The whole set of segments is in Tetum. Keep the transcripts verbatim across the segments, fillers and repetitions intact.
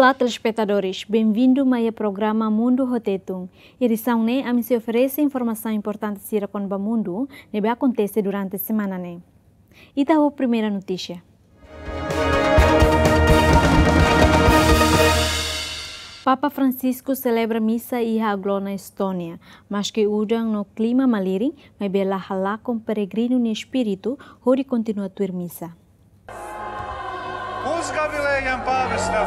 Olá, telespetadores. Bem-vindo mai iha programa Mundu ho Tetun. Edisaun ne'e ami sei oferese informasaun importante sira kona-ba mundu ne'ebé akontese durante semana ne'e. Ita ho primeira notísia. Papa Francisco selebra misa iha Aglona, Estónia. Maske udan no klima malirin, maibé la halakon peregrinu nia espíritu hodi kontinua tuir misa. Uzgabilējan pāvesta.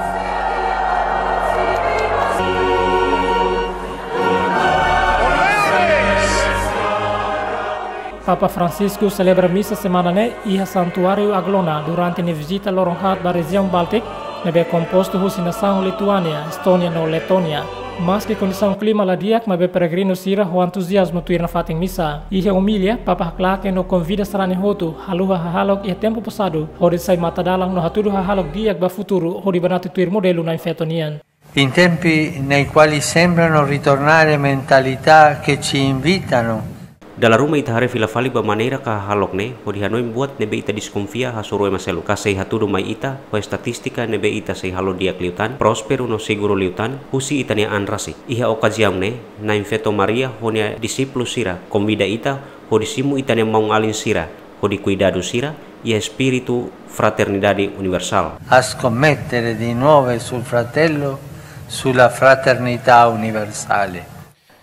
Papa Francisco selebra misa semana ne'e iha Santuáriu Aglona durante nia vizita loron haat ba rejiaun Baltik, ne'ebé kompostu husi nasaun Lituánia, Estónia no Letónia. Maske kondisaun klima la di'ak, maibé peregrinu sira ho entuziazmu tuir nafatin misa. Iha omilia, Papa haklaken no konvida sarani hotu haluha hahalok iha tempu pasadu, hodi sai matadalan no hatudu hahalok di'ak ba futuru, hodi banati tuir modelu Na'in-Feto nian. In tempi nei quali sembrano ritornare mentalità che ci invitano. Dala ruma ita haree fila fali ba maneira ka hahalok ne'e, hodi hanoin buat ne'ebé ita deskonfia hasoru ema seluk, ka sei hatudu mai ita ho estatístika ne'ebé ita sei halo di'ak liután, prósperu no seguru liután, husi ita-nia an rasik. Iha okaziaun ne'e, Na'in-Feto Maria ho nia dixípulu sira konvida ita hodi simu ita-nia maun-alin sira, hodi kuidadu sira, iha espíritu fraternidade universál. A scommettere di nuovo sul fratello, sulla fraternità universale.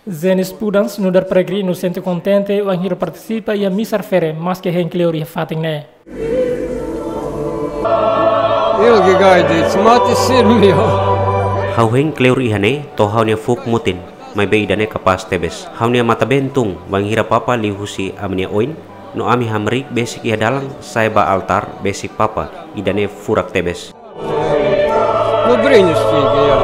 Zenis Pudans nu'udar peregrinu sente kontente wainhira partisipa iha misa refere, maske hein kleur iha fatin ne'e. Io che gaidi, smati sirmio. Ha'u hein kleur iha ne'e, to'o ha'u-nia fuuk mutin, maibé ida-ne'e kapás tebes. Ha'u-nia matan-been tun, wainhira Papa liu husi ami-nia oin, no ami hamriik besik iha dalan sa'e ba altár besik Papa, ida-ne'e furak tebes. No brinjos fica, ya.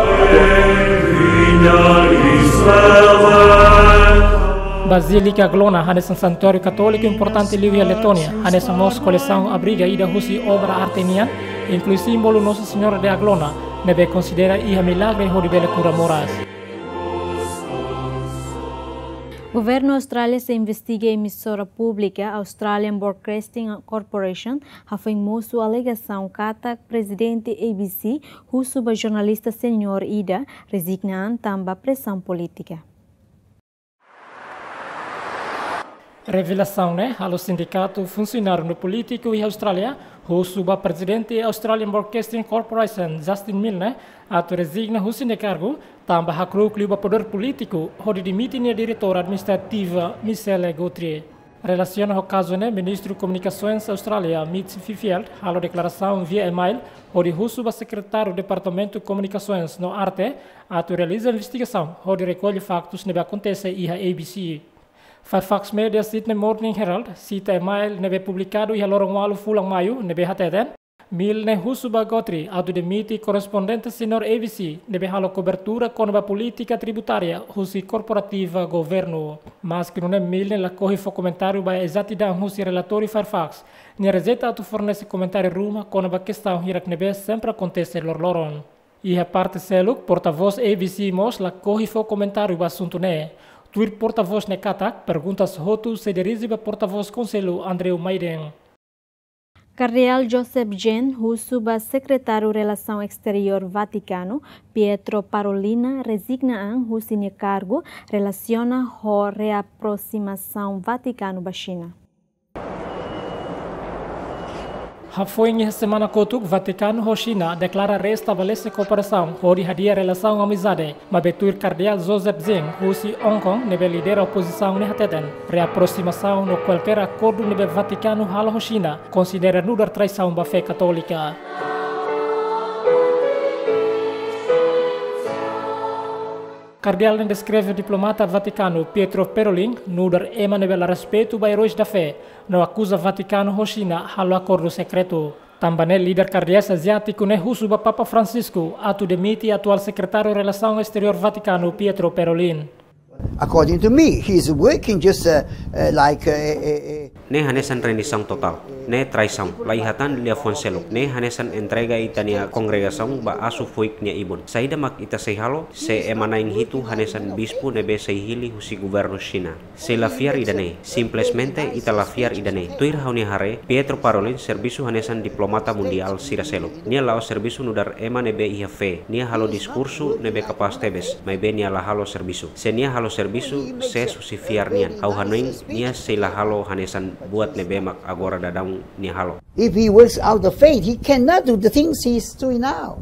Bazílika Aglona hanesan santuáriu katóliku importante liu iha Letónia, hanesan mós kolesaun abriga ida husi obra arte nian, inklui símbolu Nossa Senhora de Aglona, ne'ebé konsidera iha milagre hodi bele kura moras. Governu Austrália sei investiga emissora públika Australian Broadcasting Corporation, hafoin mosu alegasaun katak prezidente A B C husu ba jornalista seniór ida rezigna an tanba presaun polítika. Revelasaun ne'e halo sindikatu funsionáriu no polítiku iha Austrália husu ba prezidente Australian Broadcasting Corporation, Justin Milne, atu rezigna husi nia kargu, tanba hakru'uk liu ba podér polítiku hodi demite nia diretora administrativa, Michelle Guthrie. Relasiona ho kazu ne'e, Ministru Komunikasoens Austrália, Mitch Fifield, halo deklarasaun via email hodi husu ba sekretáriu Departamentu Komunikasoens no Arte atu realiza investigasaun hodi rekolle faktus ne'ebé akontese iha A B C. Fairfax Media Sydney Morning Herald sita email ne'ebé publikadu iha loron ualu fulan Maiu, ne'ebé hateten: Milne husu ba Guthrie atu demite korrespondente seniór A B C ne'ebé halo kobertura kona-ba polítika tributária husi korporativa governu. Maske nune'e, Milne lakohi fó komentáriu ba ezatidaun husi relatóriu Fairfax, nia rejeita atu fornese komentáriu ruma kona-ba kestaun hirak ne'ebé sempre akontese loroloron. Iha parte seluk, portavós A B C mós lakohi fó komentáriu ba asuntu ne'e. Tuir portavós ne'e katak, perguntas hotu sei dirije ba portavós Konsellu, Andrew Mayden. Kardeál Joseph Jean husu ba Sekretáriu Relasaun Exteriór Vatikanu, Pietro Parolin, rezigna an husi nia kargu, relasiona ho reaproximasaun Vatikanu ba Xina. Hafoin iha semana kotuk, Vatikanu ho Xina deklara restabelese kooperasaun hodi hadi'a relasaun amizade. Maibé tuir Kardeál Joseph Jean, husi Hong Kong, ne'ebé lidera opozisaun ne'e hateten, reaproximasaun no kualkér akordu ne'ebé Vatikanu halo ho Xina konsidera nu'udar traisaun ba fé katólika. Kardeál ne'e deskreve diplomata Vatikanu Pietro Parolin nu'udar ema ne'ebé la respeitu ba heróis da fé, no akuza Vatikanu ho Xina halo akordu sekretu. Tanba ne'e, líder kardeál aziátiku ne'e husu ba Papa Francisco atu demite atuál Sekretáriu Relasaun Exteriór Vatikanu, Pietro Parolin. According to me, he is working just, uh, uh, like, uh, uh, uh, Ne'e hanesan rendisaun totál. Ne'e traisaun. La iha tan liafuan seluk. Ne'e hanesan entrega ita-nia kongregasaun ba asu-fuik nia ibun. Saida mak ita sei halo, se ema na'in hitu hanesan bispu ne'ebé sei hili husi governu Xina? Sei la fiar ida-ne'e. Simplesmente ita la fiar ida-ne'e. Tuir ha'u-nia haree, Pietro Parolin servisu hanesan diplomata mundiál sira seluk. Nia la'ós servisu nu'udar ema ne'ebé iha fé. Nia halo diskursu ne'ebé kapás tebes, maibé nia la halo servisu. Se nia halo servisu, sees husi fiar nian. Ha'u hanoin, nia sei la halo hanesan buat ne'ebé mak agora daudaun nia halo. If he works out the faith, he cannot do the things he's doing now.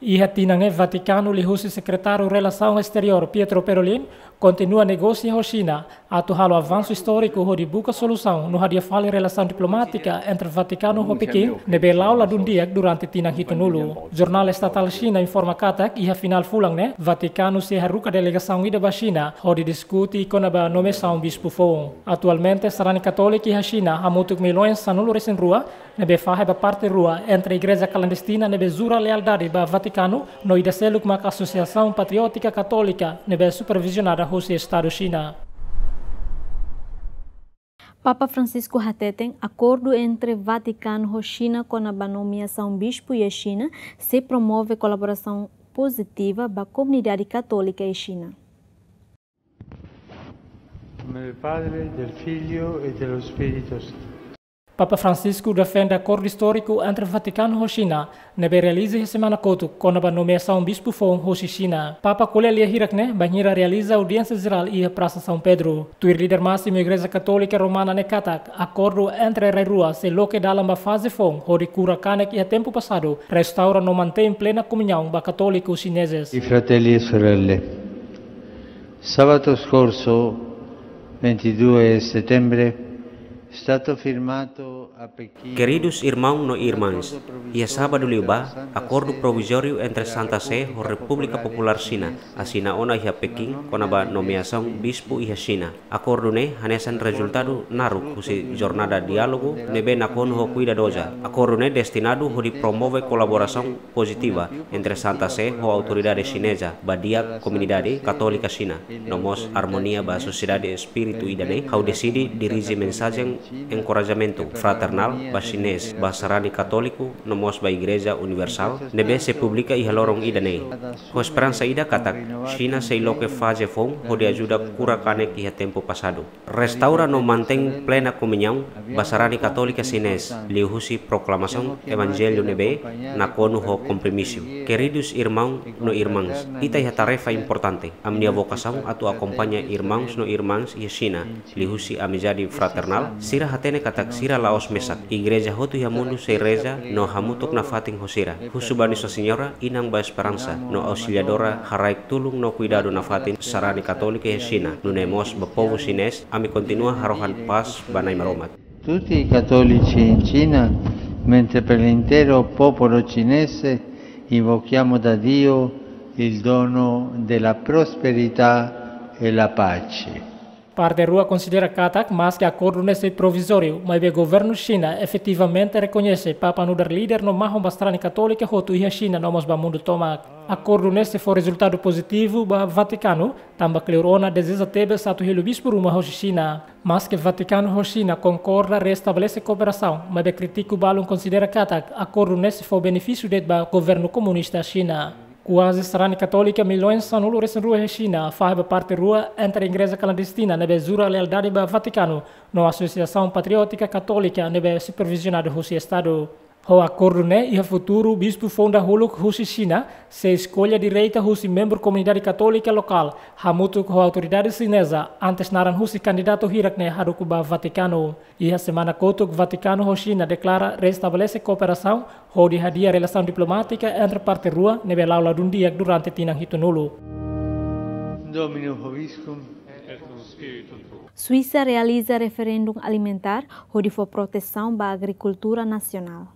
Iha tinan ne'e Vatikanu liuhusi Sekretáriu Relasaun Esteriór Pietro Parolin kontinua negosia ho Xina atu halo avansu istóriku hodi buka solusaun no hadi'a fali relasaun diplomátika entre Vatikanu ho Pekin ne'ebé la'o ladún di'ak durante tinan hitunulu. Jornál estatál Xina informa katak iha finál fulan ne'e Vatikanu sei haruka delegasaun ida ba Xina hodi diskute kona-ba nomeasaun bispu foun. Atualmente sarani katólika iha Xina hamutuk milhões sanulu-resin-rua ne'ebé fahe ba parte rua entre igreja klandestina ne'ebé jura lealdade ba Vatikanu no ida seluk mak Asosiasaun Patriótika Katólika ne'ebé supervizionada husi Estadu Xina. Papa Francisco hateten akordu entre Vatikanu ho Xina kona-ba nomeasaun bispu iha Xina sei promove kolaborasaun pozitiva ba komunidade katólika iha Xina. Nome del Padre, del Figlio e dello Spirito Santo. Papa Francisco defende akordu istóriku entre Vatikanu ho Xina ne'ebé realiza iha semana kotuk kona-ba nomeasaun bispu foun husi Xina. Papa ko'alia lia hirak-ne'e bainhira realiza audiénsia jerál iha Prasa São Pedro. Tuir líder másimu Igreja Katólika Romana ne'e katak akordu entre rai rua sei loke dalan ba faze foun hodi kura kanek iha tempu pasadu, restaura no mantein plena komuñaun ba katóliku xinezes. I fratelli e sorelle, sabato scorso, ventidue settembre, è stato firmato a Pechino. Keridus irmaun no irmans, iha sábadu liubá, akordu provizóriu entre Santa Sé ho Repúblika Populár Xina asina ona iha Pekin kona-ba nomeasaun bispu iha Xina. Akordu ne'e hanesan rezultadu naruk husi jornada diálogu ne'ebé nakonu ho kuidadoza. Akordu ne'e destinadu hodi promove kolaborasaun pozitiva entre Santa Sé ho autoridade xineza ba di'ak komunidade katólika Xina, no mós armonia ba sosiedade espíritu ida-ne'e. Ha'u deside dirije mensajen enkorajamentu fraternál ba xinez, ba sarani katóliku, no mós ba Igreja Universál ne'ebé sei publika iha loron ida-ne'e, ho esperansa ida katak Xina sei loke faze foun hodi ajuda kura kanek iha tempu pasadu. Restaura no mantein plena komuñaun ba sarani katólika xinez liuhusi proklamasaun evanjellu ne'ebé nakonu ho kompromisu. Keridus irmaun no irmans, ita iha tarefa importante. Ami-nia vokasaun atu akompaña irmauns no irmans iha Xina liuhusi amizade fraternál. Sira hatene katak sira la'ós mesak. Igreja hotu iha mundu sei reza no hamutuk nafatin ho sira. Husu ba Nossa Senhora, inan ba esperansa, no Auxiliadora, haraik tulun no kuidadu nafatin sarani katólika iha Xina, nune'e mós ba povu xinez. Ami kontinua harohan pás ba Na'i Maromak. Tutti i cattolici in Cina, mentre per l'intero popolo cinese invochiamo da Dio il dono della prosperità e la pace. Parte rua konsidera katak, maske akordu ne'e sei provizóriu, maibé governu Xina efetivamente rekoñese Papa nu'udar líder no mahon ba sarani katólika hotu iha Xina no mós ba mundu tomak. Akordu ne'e sei fó rezultadu pozitivu ba Vatikanu, tanba kleur ona dezeja tebes atu hili bispu ruma hosi Xina. Maske Vatikanu ho Xina konkorda restabelese kooperasaun, maibé krítiku balun konsidera katak akordu ne'e sei fó benefísiu de'it ba governu komunista Xina. Kuaze sarani katólika milhões sanulu-resin-rua iha Xina fahe ba parte rua entre igreja klandestina ne'ebé jura lealdade ba Vatikanu no Asosiasaun Patriótika Katólika ne'ebé supervizionadu husi Estadu. Ho akordu ne'e, iha futuru bispu foun dahuluk husi Xina sei eskolla direta husi membru komunidade katólika lokál, hamutuk ho autoridade xineza, antes naran husi kandidatu hirak-ne'e haruka ba Vatikanu. Iha semana kotuk, Vatikanu ho Xina deklara restabelese kooperasaun hodi hadi'a relasaun diplomátika entre parte rua ne'ebé la'o ladún di'ak durante tinan hitunulu. Domino vobiscum. Suisa realiza referendum alimentár hodi fó protesaun ba agrikultura nasionál.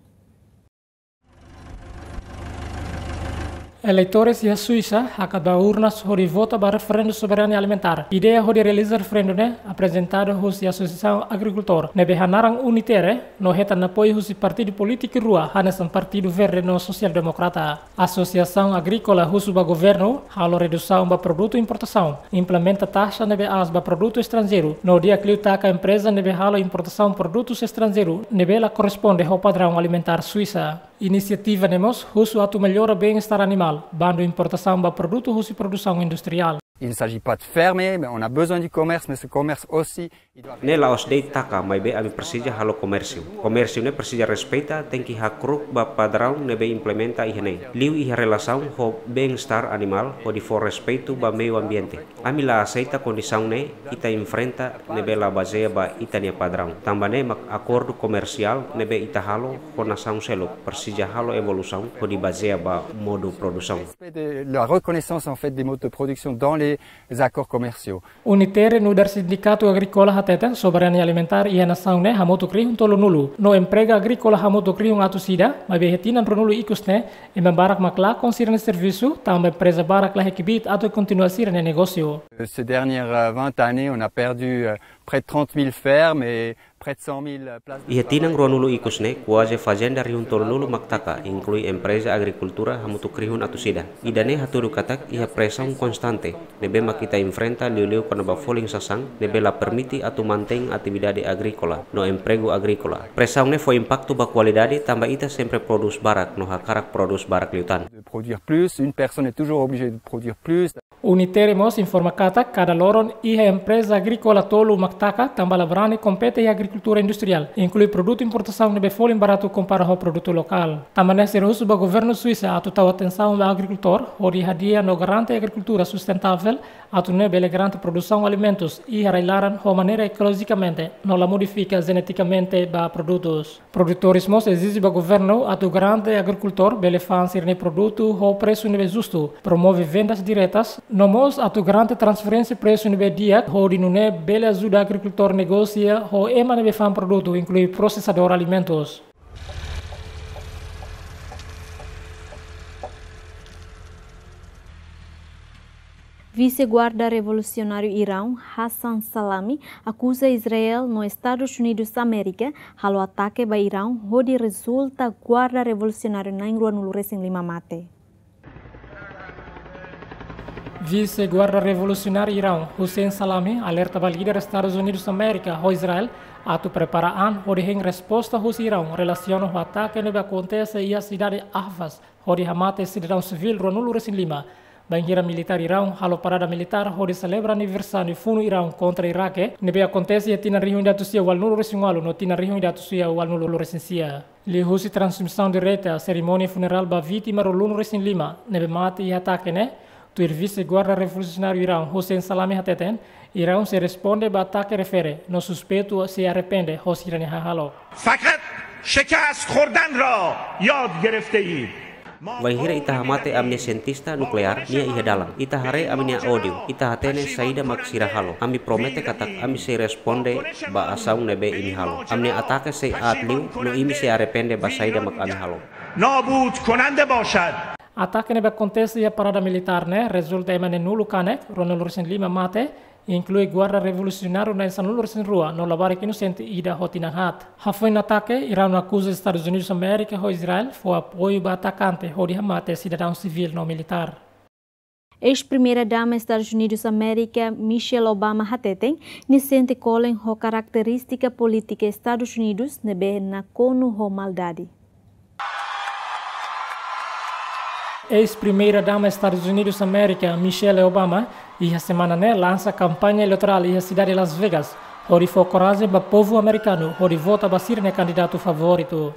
Eleitores iha Suisa hakat ba urnas hodi vota ba referendu soberania alimentár. Ideia hodi realiza referendu ne'e aprezentadu husi Asosiasaun Agrikultór ne'ebé hanaran Unitere, no hetan apoiu husi partidu polítiku rua hanesan Partidu Verde no Sosiál Demokrata. Asosiasaun Agríkola husu ba governu halo redusaun ba produtu importasaun, implementa taxa ne'ebé aas ba produtu estranjeiru, no di'ak liu taka empreza ne'ebé halo importasaun produtus estranjeiru ne'ebé la korresponde ho padraun alimentár Suisa. Inisiativa ne'e mós husu atu mellora bem-estar animál, bandu importasaun ba produtu husi produsaun industriál. Il ne s'agit pas de fermer, mais on a besoin du commerce, mais ce commerce aussi, il doit... Ne'e la'ós de'it taka, maibé ami presiza halo komérsiu. Komérsiu ne'e presiza respeita, tenke hakru'uk ba padraun ne'ebé implementa iha ne'e. Liu iha relasaun ho bem-estar animál, hodi fó respeitu ba meiu ambiente. Ami la aseita kondisaun ne'e ita enfrenta ne'ebé la bazeia ba ita-nia padraun. Tanba ne'e mak akordu komersiál ne'ebé ita halo ho nasaun seluk presiza halo evolusaun hodi bazeia ba modu produsaun. Respect de la reconnaissance, en fait, des modes de production dans les accords commerciaux. Unitere nu'udar sindikatu agríkola hateten, soberania alimentár iha nasaun ne'e hamutuk rihun tolunulu, no emprega agríkola hamutuk rihun atus ida, maibé iha tinan ruanulu ikus ne'e, ema barak mak lakon sira-nia servisu, tanba empreza barak la hakbiit atu kontinua sira-nia negósiu. Ces dernières, euh, vingt années, on a perdu, euh, près de trente mille fermes et près de cent mille, euh, places de travail. Iha tinan ruanulu ikus ne'e, kuaze fazenda rihun tolunulu mak taka, inklui empreza agrikultura hamutuk rihun atus ida. Ida-ne'e hatudu katak iha presaun konstante ne'ebé mak ita enfrenta, liuliu kona-ba folin sasán ne'ebé la permite atu mantein atividade agríkola no empregu agríkola. Presaun ne'e fó impaktu ba kualidade, tanba ita sempre prodús barak no hakarak prodús barak liután. De produire plus, une personne est toujours obligée de produire plus. Unitere mós informa katak kada loron iha empreza agríkola tolu mak taka, tanba la brani kompete iha agrikultura industriál, inklui produtu importasaun ne'ebé folin baratu kompara ho produtu lokál. Tanba ne'e sira husu ba governu Suisa atu tau atensaun ba agrikultór, hodi hadi'a no garante agrikultura sustentável, atu nune'e bele garante produsaun alimentus iha rai-laran ho maneira ekolojikamente, no la modifika jenetikamente ba produtus. Produtores mós ezije ba governu atu garante agrikultór bele fa'an sira-nia produtu ho presu ne'ebé justu, promove vendas diretas, no mós atu garante transferénsia presu ne'ebé di'ak, hodi nune'e bele ajuda agrikultór negosia ho ema ne'ebé fa'an produtu, inklui prosesadór alimentus. Vise-Guarda Revolusionáriu Iraun, Hassan Salami, akuza Israel no Estadus Unidus Amérika halo atake ba Iraun hodi rezulta guarda revolusionáriu na'in ruanulu resin lima mate. Vise-Guarda Revolusionáriu Iraun, Hussein Salami, alerta ba líder Estadus Unidus Amérika ho Israel atu prepara an hodi hein resposta husi Iraun relasiona ho atake ne'ebé akontese iha sidade Ahvaz, hodi hamate sidadaun sivíl ruanulu resin lima. Bainhira militár Iraun halo parada militár hodi selebra aniversáriu funu Iraun kontra Iraque, ne'ebé akontese iha tinan rihun ida atus sia ualunulu resin ualu no tinan rihun ida atus sia ualunulu resin sia. Liuhusi transmisaun direta serimónia funerál ba vítima ruanulu resin lima ne'ebé mate iha atake ne'e, tuir Vise-Guarda Revolusionáriu Iraun, Hussein Salami hateten, Iraun sei responde ba atake refere, no suspeitu sei arrepende ho sira-nia hahalok. فقط شکست خوردن را یاد گرفته‌اید. ما... Bainhira ita hamate ami-nia sientista nukleár, nia iha dalan. Ita haree ami-nia ódiu, ita hatene saida mak sira halo. Ami promete katak ami sei responde ba asaun ne'ebé imi halo. Ami-nia atake sei aat liu, no imi sei arrepende ba saida mak ami halo. نابود کننده باشد. Atake ne'ebé akontese iha parada militár ne'e rezulta ema neenulu kanek, ruanulu resin lima mate, inklui guarda revolusionáriu na'in sanulu resin rua, no labarik inosente ida ho tinan haat. Hafoin atake, Iraun akuza Estadus Unidus Amérika ho Israel fó apoiu ba atakante hodi hamate sidadaun sivíl no militár. Eis-Primeira-Dama Estadus Unidus Amérika, Michelle Obama hateten, nia sente kolen ho karakterístika polítika Estadus Unidus ne'ebé nakonu ho maldade. Eis-Primeira-Dama Estadus Unidus Amérika, Michelle Obama, iha semana ne'e lansa kampaña eleitorál iha sidade Las Vegas, hodi fó korajen ba povu amerikanu hodi vota ba sira-nia kandidatu favoritu.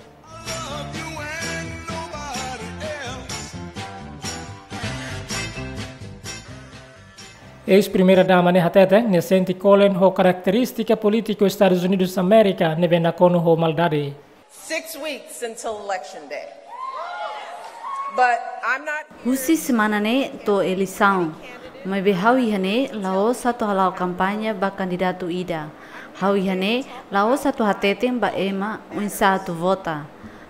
Eis-Primeira-Dama ne'e hateten, nia sente kolen ho karakterístika polítiku Estadus Unidus Amérika ne'ebé nakonu ho maldade. Six weeks until election day. But I'm not here... Husi semana ne'e to'o eleisaun. Maibé ha'u iha ne'e la'ós atu hala'o kampaña ba kandidatu ida. Ha'u iha ne'e la'ós atu hateten ba ema oinsá atu vota.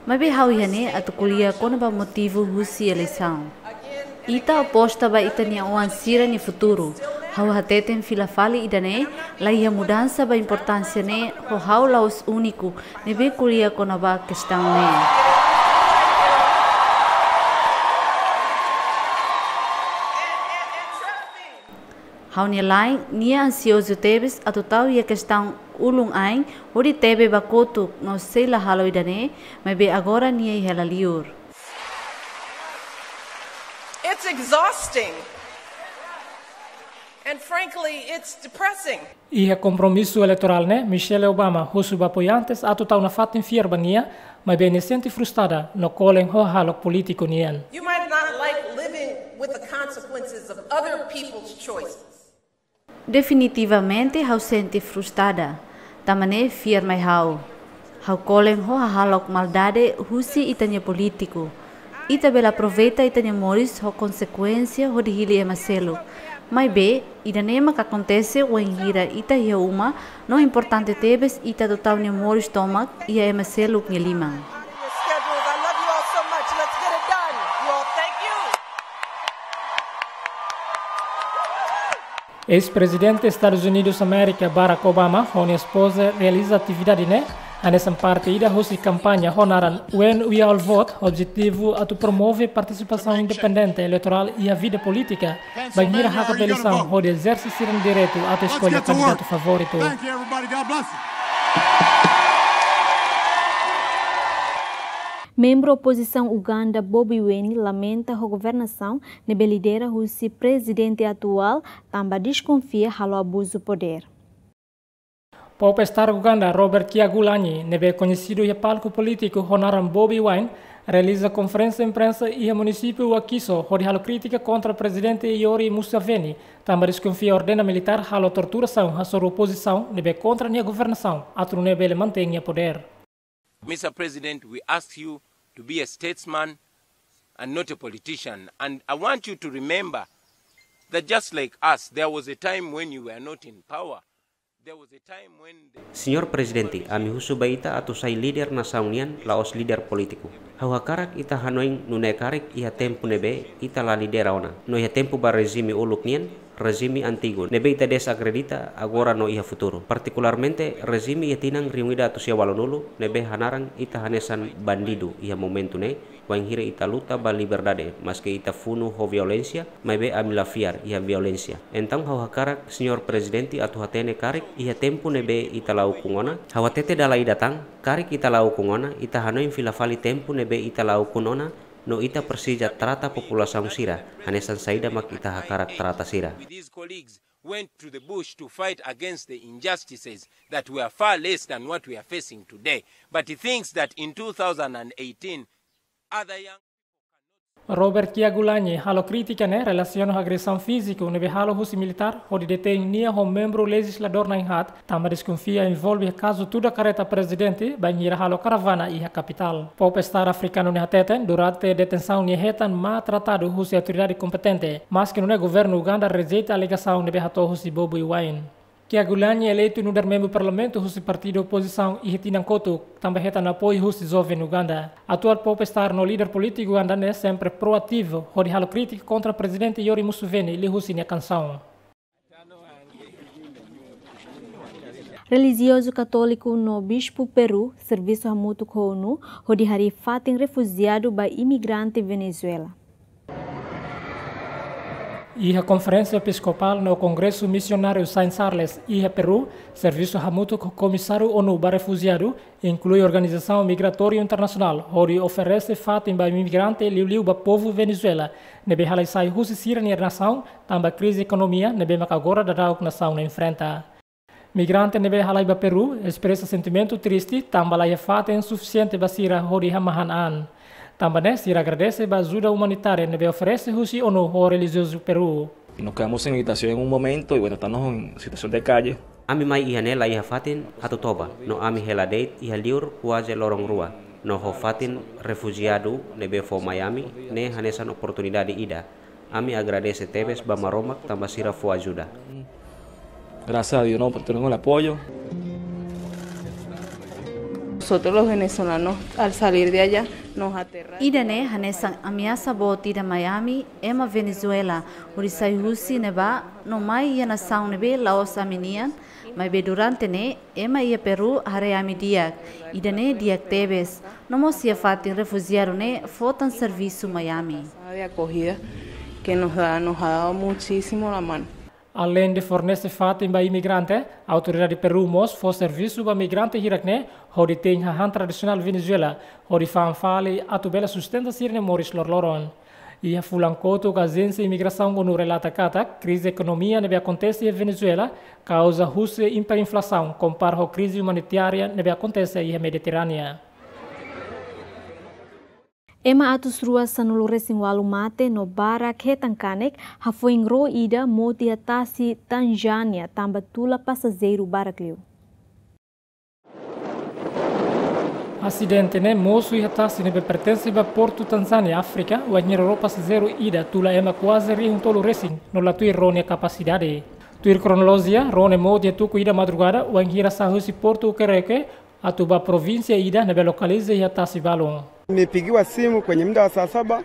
Maibé ha'u iha ne'e atu ko'alia kona-ba motivu husi eleisaun. Again, Ita aposta ba ita-nia oan sira-nia futuru. Ha'u hateten fila fali ida-ne'e, laiha mudansa ba importánsia ne'e, ho ha'u la'ós úniku ne'ebé ko'alia kona-ba kestaun ne'e. Ha'u-nia la'en, nia ansiozu tebes atu tau iha kestaun ulun-ain, hodi tebe ba kotuk no sei la halo ida-ne'e, maibé agora nia iha hela liur. It's exhausting. And frankly, it's depressing. Iha kompromisu eleitorál ne'e, Michelle Obama husu ba apoiantes atu tau nafatin fiar ba nia, maibé nia sente frustrada no kolen ho hahalok polítiku nian. You might not like living with the consequences of other people's choices. Definitivamente ha'u sente frustrada. Tanba ne'e fiar mai ha'u. Ha'u kolen ho hahalok maldade husi ita-nia polítiku. Ita bele aproveita ita-nia moris ho konsekuénsia hodi hili ema seluk. Maibé, ida-ne'e maka akontese wainhira ita iha uma, no importante tebes ita atu tau nia moris tomak iha ema seluk nia liman. Schedules. I love you all so much. Let's get it done. You all, thank you. Eis-prezidente Estadus Unidus Amérika, Barack Obama, ho nia espoza realiza atividade ne'e hanesan parte ida husi kampaña ho naran When We All Vote, objetivu atu promove partisipasaun independente eleitorál iha vida polítika, bainhira hakat eleisaun hodi ezerse sira-nia direitu atu eskolla kandidatu favoritu. Thank you, everybody. God bless you. Membru opozisaun Uganda, Bobi Wine, lamenta ho governasaun ne'ebé lidera husi prezidente atuál, tanba deskonfia halo abuzu podér. Popstar Uganda, Robert Kyagulanyi, ne'ebé koñesidu iha palku polítiku ho naran Bobi Wine, realiza konferénsia imprensa iha munisípiu Wakiso, hodi halo krítika kontra prezidente Yoweri Museveni, tanba deskonfia ordena militár halo torturasaun hasoru opozisaun ne'ebé kontra nia governasaun, atu nune'e bele mantein nia podér. Mister President, we ask you to be a statesman and not a politician. And I want you to remember that just like us, there was a time when you were not in power. There was a time when the Señór Prezidente, ami husu ba ita atu sai líder nasaun nian, la'ós líder polítiku. Ha'u hakarak ita hanoin nune'e karik iha tempu ne'ebé ita la lidera ona. No iha tempu ba rejime uluk nian, rejime antigu, ne'ebé ita dezakredita agora no iha futuru. Partikularmente, rejime iha tinan rihun ida atus sia ualunulu, ne'ebé hanaran ita hanesan bandidu iha momentu ne'e, wainhira ita luta ba liberdade, maske ita funu ho violénsia, maibé ami la fiar iha violénsia. Entaun ha'u hakarak, Señór Prezidente, atu hatene karik iha tempu ne'ebé ita la ukun ona. Ha'u hatete dala ida tan, karik ita la ukun ona, ita hanoin fila fali tempu ne'ebé ita la ukun ona, no ita presiza trata populasaun sira hanesan saida mak ita hakarak trata sira. With his colleagues went to the bush to fight against the injustices that were far less than what we are facing today. But he thinks that in two thousand and eighteen, other young Robert Kyagulanyi halo krítika ne'e relasiona ho agresaun fíziku ne'ebé halo husi militár hodi detein nia ho membru lejizladór na'in-haat, tanba deskonfia envolve kazu tuda kareta prezidente bainhira halo karavana iha kapitál. Popstar afrikanu ne'e hateten, durante detensaun nia hetan maltratadu husi autoridade kompetente, maske nune'e governu Uganda rejeita alegasaun ne'ebé hato'o husi Bobi Wine. Kyagulanyi eleitu nu'udar membru parlamentu husi partidu opozisaun iha tinan kotuk, tanba hetan apoiu husi joven Uganda. Atuál popstar no líder polítiku Uganda ne'e sempre proativu hodi halo krítika kontra prezidente Yoweri Museveni liuhusi nia kansaun. Relijiozu katóliku no bispu Peru servisu hamutuk ho ONU hodi harii fatin refujiadu ba imigrante Venezuela. Iha Konferénsia Episkopál no Kongresu Misionáriu Saint Charles iha Peru, servisu hamutuk ho Komisáriu ONU ba Refujiadu, inklui Organizasaun Migratóriu Internasionál, hodi oferese fatin ba imigrante liuliu ba povu Venezuela ne'ebé halai sai husi sira-nia nasaun, tanba krize ekonomia ne'ebé maka agora daudauk nasaun ne'e enfrenta. Migrante ne'ebé halai ba Peru espresa sentimentu triste, tanba laiha fatin sufisiente ba sira hodi hamahan an. Tanba ne'e, sira agradese ba ajuda umanitária ne'ebé oferese husi ONU ho relijiozu Peru. Nos quedamos sin habitación en un momento y bueno, estamos en situación de calle. Ami mai iha ne'e laiha fatin atu toba, no ami hela de'it iha liur kuaze loron rua, no ho fatin refujiadu ne'ebé fó mai ami ne'e hanesan oportunidade ida. Ami agradese tebes ba Maromak tanba sira fó ajuda. Gracias a Dios, ¿no? Porque tenemos el apoyo. Nosotros los venezolanos, al salir de allá, Ida-ne'e hanesan ameasa boot ida mai ami, ema Venezuela, hodi sai husi ne'ebá, no mai iha nasaun ne'ebé la'ós ami-nian, maibé durante ne'e, ema iha Peru haree ami di'ak, ida-ne'e di'ak tebes, no mós iha fatin refujiadu ne'e fó tan servisu mai ami. De acogida que nos da, nos ha dado muchísimo la mano. Aleinde fornese fatin ba imigrante, autoridade Peru mós fó servisu ba migrante hirak-ne'e, hodi tein hahán tradisionál Venezuela, hodi fa'an fali atu bele sustenta sira-nia moris loroloron. Iha fulan kotuk ajénsia imigrasaun ONU relata katak krize ekonomia ne'ebé akontese iha Venezuela kauza husi iperinflasaun kompara ho krize umanitária ne'ebé akontese iha Mediterránea. Ema atus rua sanulu-resin-ualu mate no barak hetan kanek hafoin ró ida mout iha tasi Tanzania tanba tula pasajeiru barak liu. Asidente ne'e mosu iha tasi ne'ebé pertense ba portu Tanzania, Áfrika, wainhira ró pasajeiru ida tula ema kuaze rihun tolu resin no la tuir ró nia kapasidade. Tuir kronolojia, ró ne'e mout iha tuku ida madrugada, wainhira sa'e husi portu Ukerewe, atu bá provínsia ida ne'ebé lokaliza iha tasi balun. Nimepigiwa simu kwenye muda wa saa saba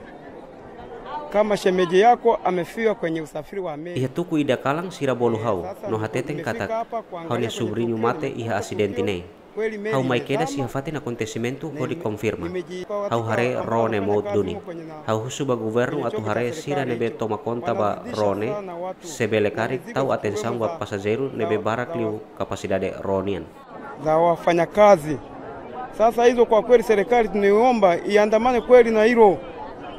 kama shemeji yako amefiwa kwenye usafiri wa meli. Iha tuku ida kalan sira bolu ha'u, no hateten katak ha'u-nia subriñu mate iha asidente ne'e. Ha'u mai kedas iha fatin akontesimentu hodi konfirma. Ha'u haree ró ne'e mout duni. Ha'u husu ba governu atu haree sira ne'ebé toma konta ba ró ne'e, se bele karik tau atensaun ba pasajeiru ne'ebé barak liu kapasidade ró nian. Za wafanyakazi. Sasa hizo kwa kweli serikali tunaiomba iandamane kweli na hilo.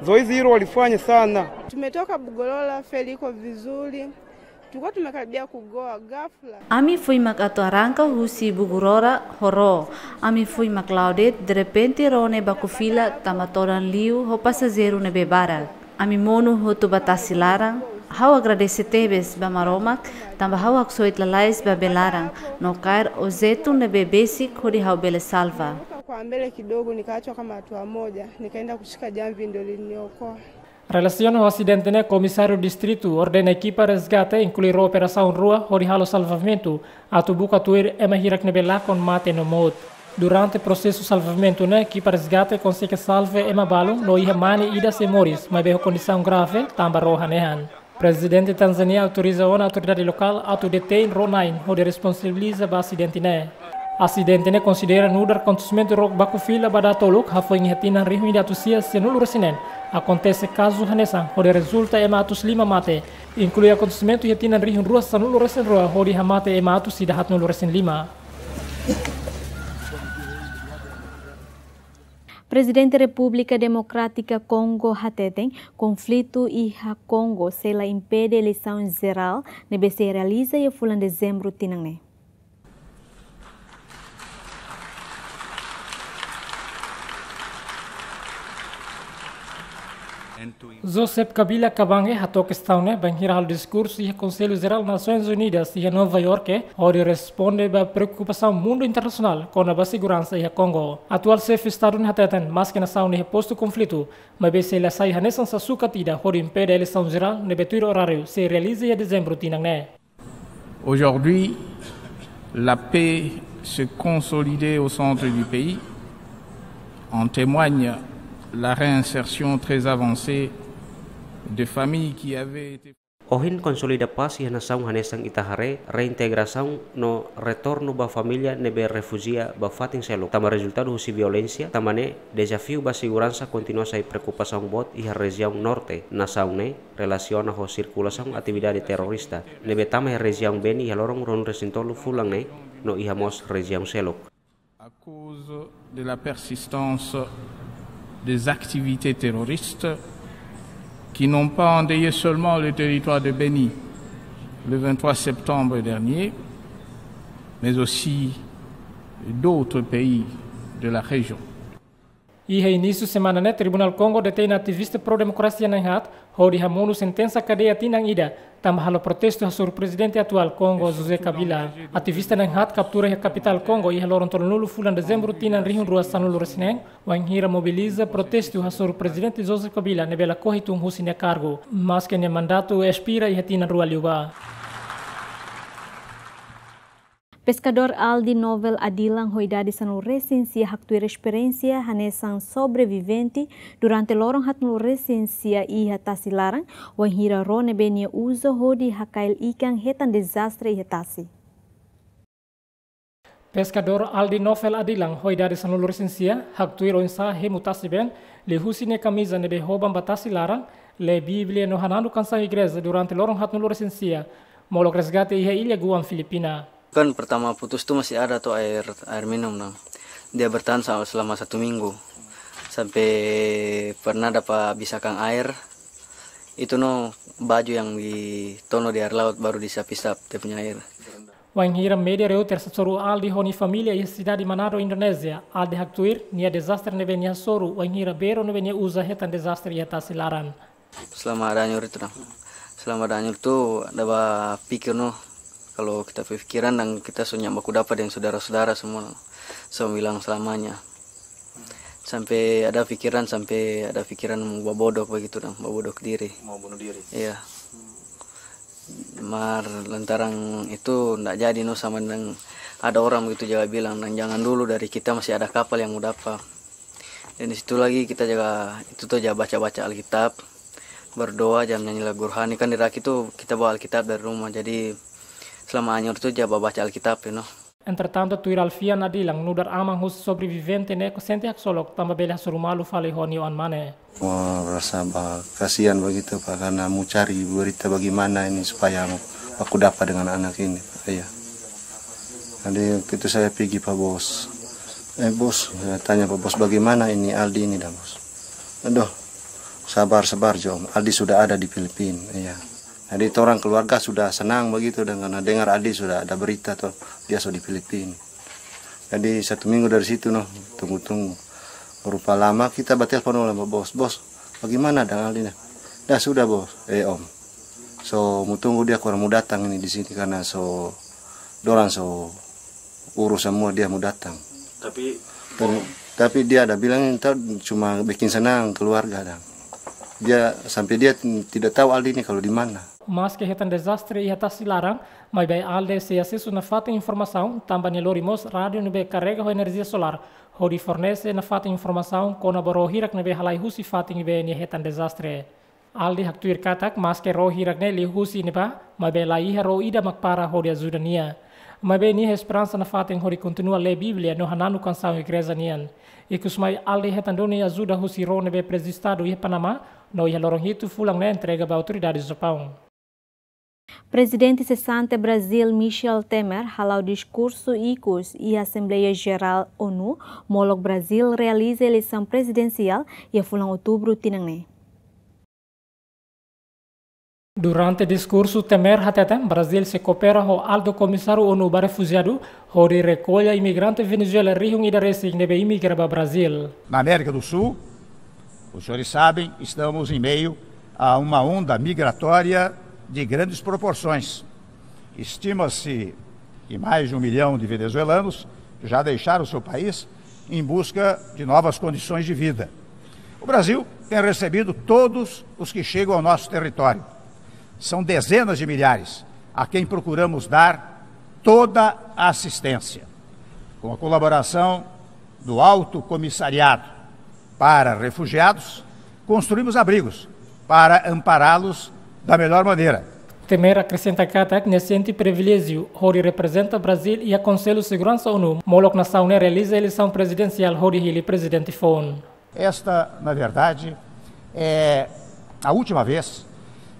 Zoezi hilo walifanye sana. Tumetoka Bugolola, feli iko vizuri. Tulikuwa tumekaribia kugoa ghafla. Ami foin mak atu arranka husi Bugurora ho ró. Ami foin mak la'o de'it, derrepente ró ne'e baku fila tanba todan liu ho pasajeiru ne'ebé barak. Ami monu hotu ba tasi laran, ha'u agradese tebes ba Maromak, tanba ha'u haksoit lalais ba bee laran, no kaer objetu ne'ebé besik hodi ha'u bele salva. Kwa mbele kidogo nikaachwa kama hatua moja, nikaenda kushika jamvi ndio liliniokoa. Relasiona ho asidente ne'e, Komisáriu Distritu ordena ekipa resgate inklui ró operasaun rua hodi halo salvamentu, atu buka tuir ema hirak ne'ebé lakon mate no mout. Durante prosesu salvamentu ne'e, ekipa resgate konsege salva ema balun no iha mane ida sei moris, maibé ho kondisaun grave, tanba ró hanehan. Prezidente Tanzania autoriza ona autoridade lokál atu detein ró na'in hodi responsabiliza ba asidente ne'e. Asidente ne'e konsidera nu'udar akontesimentu ró baku fila ba dala tolu hafoin iha tinan rihun ida atus sia sianulu-resin-neen akontese kazu hanesan hodi rezulta ema atus lima mate, inklui akontesimentu iha tinan rihun rua sanulu-resin-rua hodi hamate ema atus ida haatnulu-resin-lima. Prezidente Repúblika Demokrátika Kongo hateten, konflitu iha Kongo sei la impede eleisaun jerál ne'ebé sei realiza iha fulan Dezembru tinan ne'e. Joseph Kabila Kabange hato'o kestaun ne'e bainhira halo diskursu iha Konsellu Jerál Nasoins Unidas iha Nova Iorke, hodi responde ba preokupasaun mundu internasionál kona-ba seguransa iha Kongo. Atuál xefe Estadu ne'e hateten, maske nasaun ne'e iha postu konflitu, maibé sei la sai hanesan sasukat ida hodi impede eleisaun jerál ne'ebé tuir oráriu sei realiza iha Dezembru tinan ne'e. Aujourd'hui, la paix se consolide au centre du pays. En témoigne la réinsertion très avancée de familles qui avaient été... Ohin konsolida pás iha nasaun hanesan ita haree reintegrasaun no retornu ba família ne'ebé refujia ba fatin seluk, tanba rezultadu husi violénsia, tanba ne'e dezafiu ba seguransa kontinua sai preokupasaun boot iha rejiaun norte nasaun ne'e, relasiona ho sirkulasaun atividade terrorista ne'ebé tama iha rejiaun Beni iha loron ruanulu-resin-tolu fulan ne'e, no iha mós rejiaun seluk. À cause de la persistance des activités terroristes qui n'ont pas endeuillé seulement le territoire de Beni le vingt-trois septembre dernier, mais aussi d'autres pays de la région. Iha inísiu semana ne'e, Tribunál Kongo detein ativista pró-demokrasia na'in haat, hodi hamonu sentensa kadeia tinan ida, tanba halo protestu hasoru prezidente atuál Kongo, José Kabila. Ativista na'in haat kaptura iha kapitál Kongo iha loron tolunulu fulan Dezembru tinan rihun rua sanulu-resin-neen, wainhira mobiliza protestu hasoru prezidente José Kabila ne'ebé lakohi tun husi nia kargu, maske nia mandatu espira iha tinan rua liubá. Peskadór Aldi Novel Adilan ho idade sanulu-resin-sia haktuir esperiénsia hanesan sobrevivente durante loron haatnulu-resin-sia iha tasi laran, wainhira ró ne'ebé nia uza hodi hakail ikan hetan dezastre iha tasi. Peskadór Aldi Novel Adilan ho idade sanulu-resin-sia haktuir oinsá hemu tasi-been liuhusi nia kamiza ne'ebé hoban ba tasi laran, lee Bíblia no hananu kansaun igreja durante loron haatnulu-resin-sia, molok resgate iha illa Guam, Filipina. Kan pertama putus tu masih ada tu air, air minum, no. Dia bertahan sa-, selama satu minggu. Sampai pernah dapat bisakan air. Itu, no, baju yang ditono di air laut baru diisap-isap dia punya air. Wainhira média Reuters hasoru Aldi ho nia família iha sidade Manado, Indonézia, Aldi haktuir nia dezastre ne'ebé nia hasoru wainhira bee ró ne'ebé nia uza hetan dezastre iha tasi laran. Selama ada anyor itu, no. Selama ada anyor itu, dada ba pikir, no. Kalau kita pikiran dan kita so nia baku dapa deng saudara-saudara semua, no. So hilang selamanya. Sampai ada pikiran, sampai ada pikiran mau babodok begitu, no. Babodok diri. Mau bunuh diri? Iya. Mar lantaran itu ndak jadi, no, sama deng ada orang begitu juga bilang, "Nang, jangan dulu, dari kita masih ada kapal yang mau dapa." Dan di situ lagi kita juga itu tu ja baca-baca Alkitab, berdoa, ja nyanyi lagu rohani. Kan di Raki tu kita bawa Alkitab dari rumah, jadi selama anyor tu ja baca Alkitab, you know. Entretantu, tuir Alfian Adilan, nu'udar aman husi sobrevivente ne'e sente haksolok tanba bele hasoru malu fali ho nia oan-mane. Oh, rasa ba kasihan begitu, Pak, karena mau cari berita bagaimana ini supaya mau baku dapa dengan anak ini, Pak. Iya. Jadi, waktu itu saya pergi, Pak Bos. "Eh, Bos," saya tanya, "Pak Bos, bagaimana ini Aldi ini dah, Bos?" "Aduh, sabar, sabar, Jo. Aldi sudah ada di Filipina." Iya. Jadi, orang keluarga sudah senang begitu dengan dengar Aldi sudah ada berita tuh, dia so di Filipina. Jadi, satu minggu dari situ, no, tunggu-tunggu. Rupa lama kita batelpon oleh Pak Bos. "Bos, bagaimana dengan Aldi, nah?" "Dah sudah, Bos." "Eh, Om. So, mau tunggu dia kurang mau datang ini di sini karena so, dorang so urus semua dia mau datang." Tapi, tapi dia ada bilang ini tahu cuma bikin senang keluarga dan dia sampai dia tidak tahu Aldi ini kalau di mana. Maske hetan dezastre iha tasi laran, maibé Aldi sei asesu nafatin informasaun tanba nia lori mós rádiu ne'ebé karrega ho enerjia solár, hodi fornese nafatin informasaun kona-ba ró hirak ne'ebé halai husi fatin ne'ebé nia hetan dezastre. Aldi haktuir katak, maske ró hirak ne'e liuhusi ne'ebá, maibé laiha ró ida mak para hodi ajuda nia. Maibé nia iha esperansa nafatin hodi kontinua lee Bíblia no hananu kansaun igreja nian. Ikusmai Aldi hetan duni ajuda husi ró ne'ebé prezistadu iha Panamá, no iha loron hitu fulan ne'e entrega ba autoridade Japaun. Prezidente sesante Brazil, Michel Temer, hala'o diskursu ikus iha Asembleia Jerál ONU, molok Brazil realiza eleisaun prezidensiál iha fulan Outubru tinan ne'e. Durante diskursu, Temer hateten Brazil sei koopera ho Alto Komisáriu ONU ba Refujiadu hodi rekolla imigrante Venezuela rihun ida resin ne'ebé imigra ba Brazil. Na América do Sul, os senhores sabem, estamos em meio a uma onda migratória de grandes proporções. Estima-se que mais de um milhão de venezuelanos já deixaram seu país em busca de novas condições de vida. O Brasil tem recebido todos os que chegam ao nosso território. São dezenas de milhares a quem procuramos dar toda a assistência. Com a colaboração do Alto Comissariado para Refugiados, construímos abrigos para ampará-los da melhor maneira. Temer akresenta katak nia sente priviléjiu hodi reprezenta Brazil iha Konsellu Seguransa ONU, molok nasaun ne'e realiza eleisaun prezidensiál hodi hili prezidente foun. Esta, na verdade, é a última vez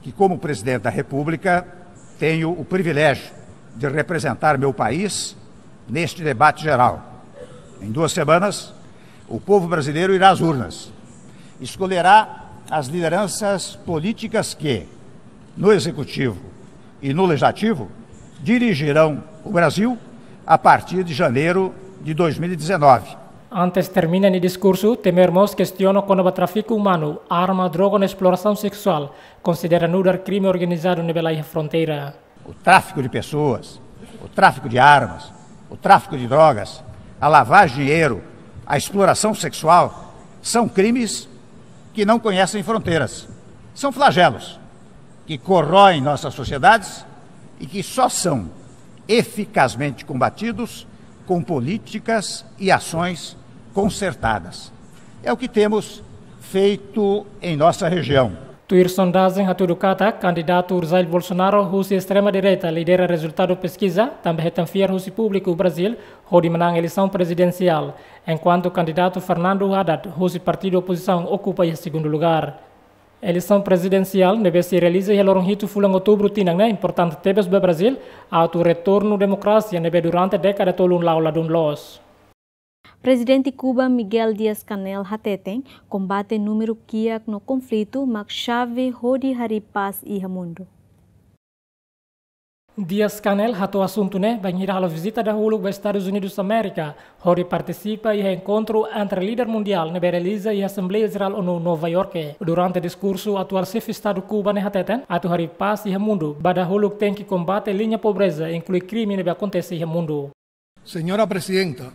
que, como presidente da República, tenho o privilégio de representar meu país neste debate geral. Em duas semanas, o povo brasileiro irá às urnas. Escolherá as lideranças políticas que, no executivo e no legislativo, dirigirão o Brasil a partir de janeiro de dois mil e dezenove. Antes termina nia diskursu, Temer mós kestiona kona-ba tráfiku umanu, arma, droga no esplorasaun seksuál, konsidera nu'udar krime organizadu ne'ebé laiha fronteira. O tráfico de pessoas, o tráfico de armas, o tráfico de drogas, a lavagem de dinheiro, a exploração sexual são crimes que não conhecem fronteiras. São flagelos que corroem nossas sociedades e que só são eficazmente combatidos com políticas e ações concertadas. É o que temos feito em nossa região. Tuir sondajen hatudu katak kandidatu Jair Bolsonaro husi estrema direita lidera rezultadu peskiza, tanba hetan fiar husi públiku Brazíl hodi manán eleisaun prezidensiál, enkuantu kandidatu Fernando Haddad husi partidu opozisaun okupa iha segundu lugár. Eleisaun prezidensiál ne'ebé sei realiza iha loron hitu fulan Outubru tinan ne'e importante tebes ba Brazíl, atu retornu demokrasia ne'ebé durante dékada tolun la'o ladún loos. Prezidente Kuba Miguel Díaz-Canel hateten, kombate númeru kiak no konflitu mak xave hodi harii pás iha mundu. Díaz-Canel hato'o asuntu ne'e bainhira halo vizita dahuluk ba Estadus Unidus Amérika, hodi partisipa iha enkontru entre líder mundiál ne'ebé realiza iha Asembleia Jerál ONU Nova Iorke. Durante diskursu, atuál xefe Estadu Kuba ne'e hateten, atu harii pás iha mundu, ba dahuluk tenke kombate liña pobreza, inklui krime ne'ebé akontese iha mundu. Señora Presidenta,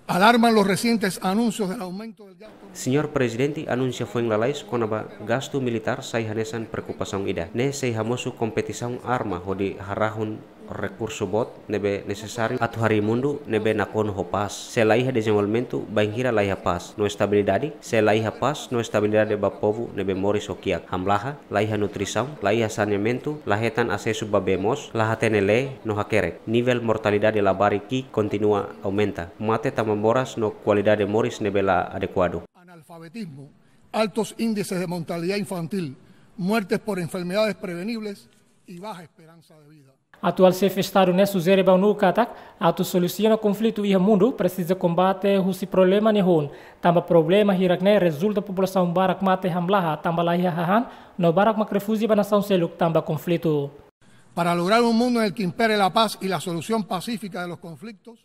alarman los recientes anuncios del aumento del gasto. Señór Prezidente, anúnsiu foin lalais kona-ba gastu militár sai hanesan preokupasaun ida. Ne'e sei hamosu kompetisaun arma hodi harahun rekursu boot ne'ebé nesesáriu atu harii mundu ne'ebé nakonu ho pás. Se laiha dezenvolvimentu, bainhira laiha pás no estabilidade? Se laiha pás no estabilidade ba povu ne'ebé moris ho kiak, hamlaha, laiha nutrisaun, laiha saneamentu, la hetan asesu ba bee moos, la hatene lee no hakerek. Nivel mortalidade labarik ki'ik kontinua aumenta. Mate tanba moras no kualidade moris ne'ebé la adekuadu. Analfabetismo, altos índices de mortalidad infantil, muertes por enfermedades prevenibles y baja esperanza de vida. Atuál xefe Estadu ne'e sujere ba ONU katak, atu solusiona konflitu iha mundu, presiza kombate husi problema nia hun. Tanba problema hirak ne'e rezulta populasaun barak mate hamlaha, tanba laiha hahán, no barak mak refújia ba nasaun seluk tanba konflitu. Para lograr un mundo en el que impere la paz y la solución pacífica de los conflictos,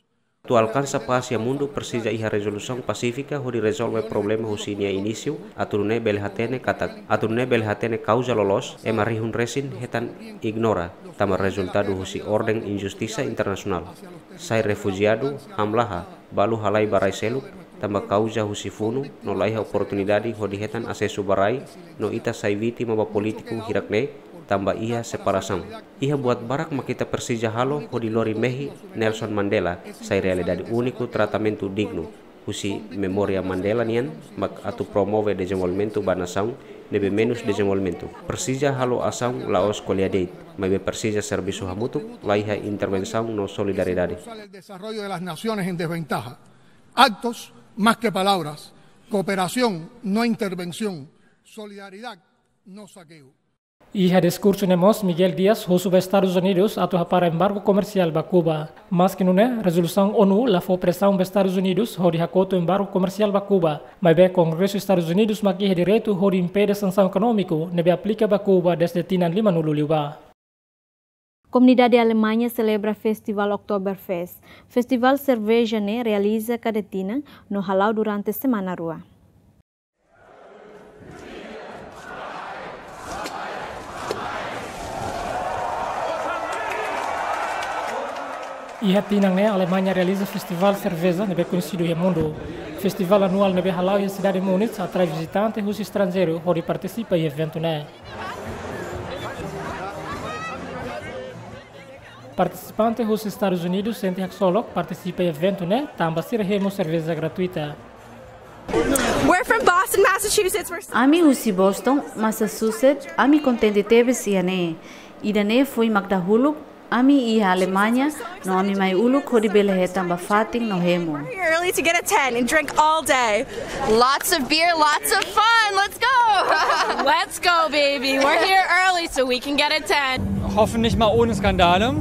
atu alkansa pás iha mundu, presiza iha rezolusaun pasífika hodi rezolve problema husi nia inísiu, atu nune'e bele hatene katak, atu nune'e bele hatene kauza loloos, ema rihun resin hetan ignora, tanba rezultadu husi orden injustisa internasionál. Sai refújiadu, hamlaha, balu halai ba rai seluk, tanba kauza husi funu, no laiha oportunidade hodi hetan asesu ba rai, no ita sai vítima ba polítiku hirak ne'e, tanba iha separasaun. Iha buat barak mak ita presiza halo hodi lori mehi Nelson Mandela sai realidade úniku, tratamentu dignu husi memória Mandela nian mak atu promove dezenvolvimentu ba nasaun ne'ebé menus dezenvolvimentu. Presiza halo asaun la'ós ko'alia de'it, maibé presiza servisu hamutuk, laiha intervensaun no solidariedade. El desarrollo de las naciones en desventaja. Actos más que palabras. Cooperación, no intervención. Solidaridad, no saqueo. Iha diskursu ne'e mós, Miguel Dias husu ba Estadus Unidus atu hapara embargu komersiál ba Kuba. Maski nune'e, rezolusaun ONU la fó presaun ba Estadus Unidus hodi hakotu embargu komersiál ba Kuba. Maibé Kongresu Estadus Unidus mak iha direitu hodi impede sansaun ekonómiku ne'ebé aplika ba Kuba dezde tinan limanulu liubá. Komunidade Alemaña selebra Festival Oktoberfest. Festivál serveja ne'e realiza kada tinan no hala'o durante semana rua. Iha tinan ne'e, Alemaña realiza Festivál Serveja ne'ebé koñesidu iha mundu. Festivál anuál ne'ebé hala'o iha sidade Munich atrai vizitante husi estranjeiru hodi partisipa iha eventu ne'e. Partisipante husi Estadus Unidus sente haksolok partisipa iha eventu ne'e tanba sira hemu serveja gratuita. We're from Boston, Massachusetts. We're so Ami husi Boston, Massachusetts, ami kontente tebes iha ne'e. Ida-ne'e foin mak dahuluk ami iha Alemaña, no ami mai uluk hodi bele hetan ba fatin no hemu. We're here early to get a tent and drink all day. Lots of beer, lots of fun. Let's go. Let's go, baby. We're here early so we can get a tent. Hoffentlich mal ohne Skandale.